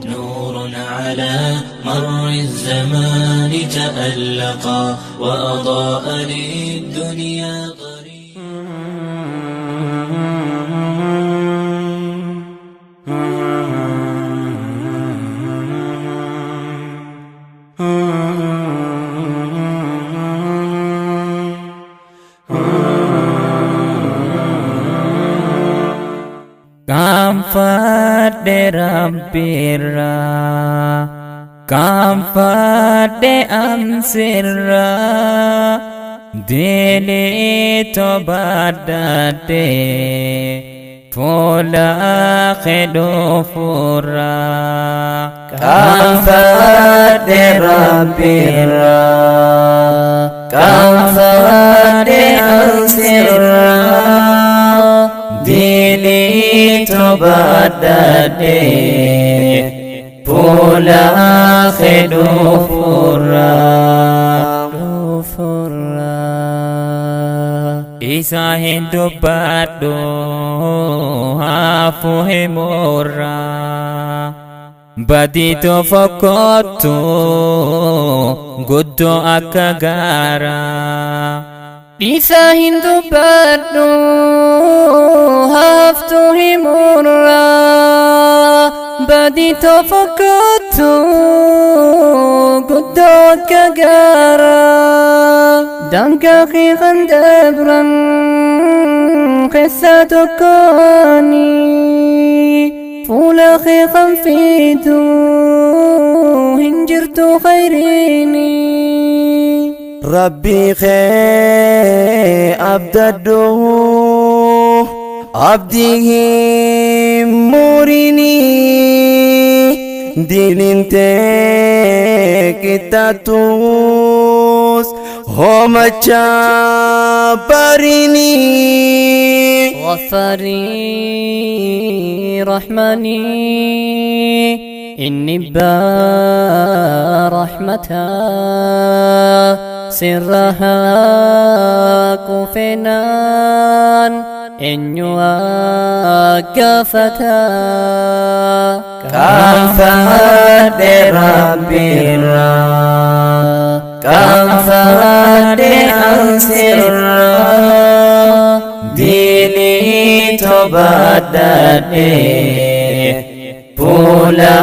نور على مر الزمان تألقا وأضاء للدنيا طريقا. Qaanfadhe Rabbiirraa, qaanfadhe amsirraa, diinii tobaadhadhe fuula kee dhufuurraa. Qaanfadhe Rabbiirraa, qaanfadhe ansirraa, diinii tobaadhadhe fuula kee dhufuurraa. Isa hin dubbadhu hafu himurraa, badiitu fokkottu guddoo akka gaaraa. Isa hin dubbadhu haftu himurraa, badiitu fokkottu guddoo akka gaaraa. Daangaa kee kan dabran keessa tokkooni, fuula kee kan fidu hin jirtu khayriini. Rabbii kee abdadhu, abdii hin murini, diiniin tee qixxaattus hoomacha barini. غفاري رحماني إني با رحمتا سرها كفنان إنيوا كفتا. Qaanfadhe Rabbiirraa, qaanfadhe ansirraa, diinii tobaadhadhe fuula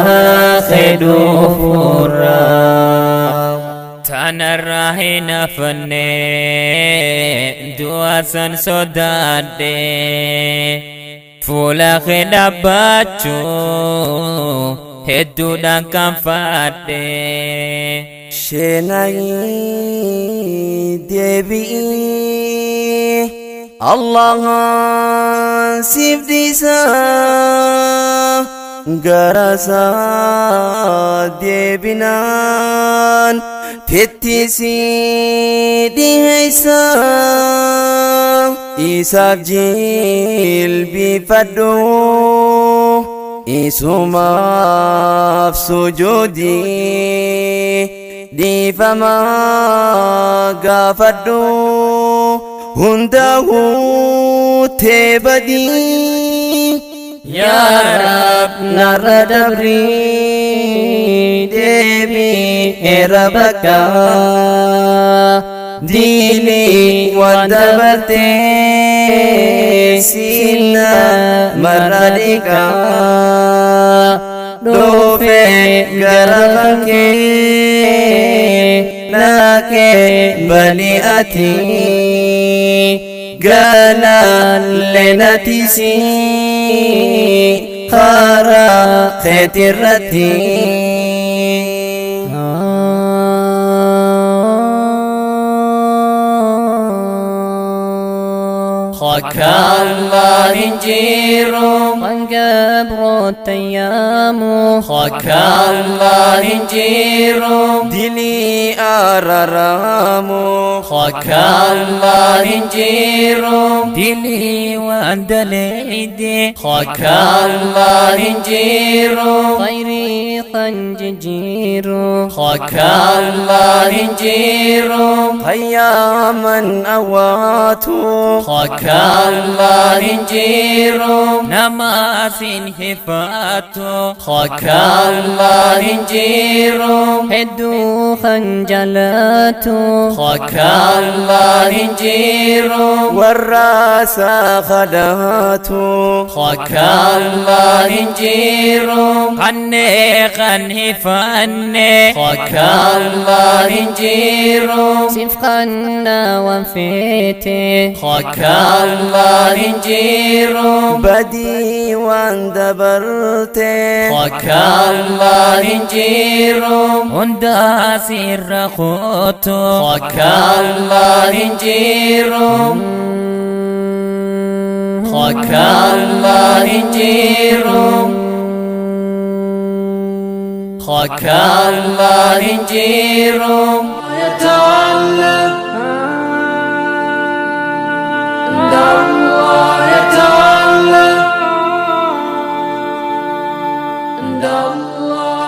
kee dhufuurraa. Tanarraa hin hafanne du'a san sodaadhe, fuula kee dhaabbachuu hedduudhaan qaanfadhe. Sheenayii deebi'ii Allahan siif dhiisa, gara isaa deebinaan tettisii dhiheessa. Isaaf jilbiifadhu, isumaaf sujuudii, dhiifama gaafadhu hundaa'uu tee badii. Yaa Rab narra dabrii deebi'eera bakka diinii waan dabartee sinna marra dhiqaa, dhufe gara kee naakee bali'ati galallee natisi karaa keetirratti. Akka Allah hin jiru. Kan gabroota yaamu. Akka Allah hin jiru. Dilii araaramu. Akka Allah hin jiru. Dilii waan daleeyde. Akka Allah hin jiru. Khayrii kan jijjiiru. Akka Allah hin jiru. Qayyaaman awwaatu. Akka Allah hin jiru. Nama sin hifatu. Akka Allah hin jiru. Hedduu kan jaalatu. Akka Allah hin jiru. Warra sakhalaatu. Akka Allah hin jiru. Qanne kan hifanne. Akka Allah hin jiru. Siif qannaa waan feete. Akka Allah hin jiru. Badii waan dabarte. Akka Allah hin jiru. Hundaa sirra kootu. Akka Allah hin jiru. Akka Allah hin jiru. Akka Allah hin jiru. يتعلم عند الله يتعلم عند الله.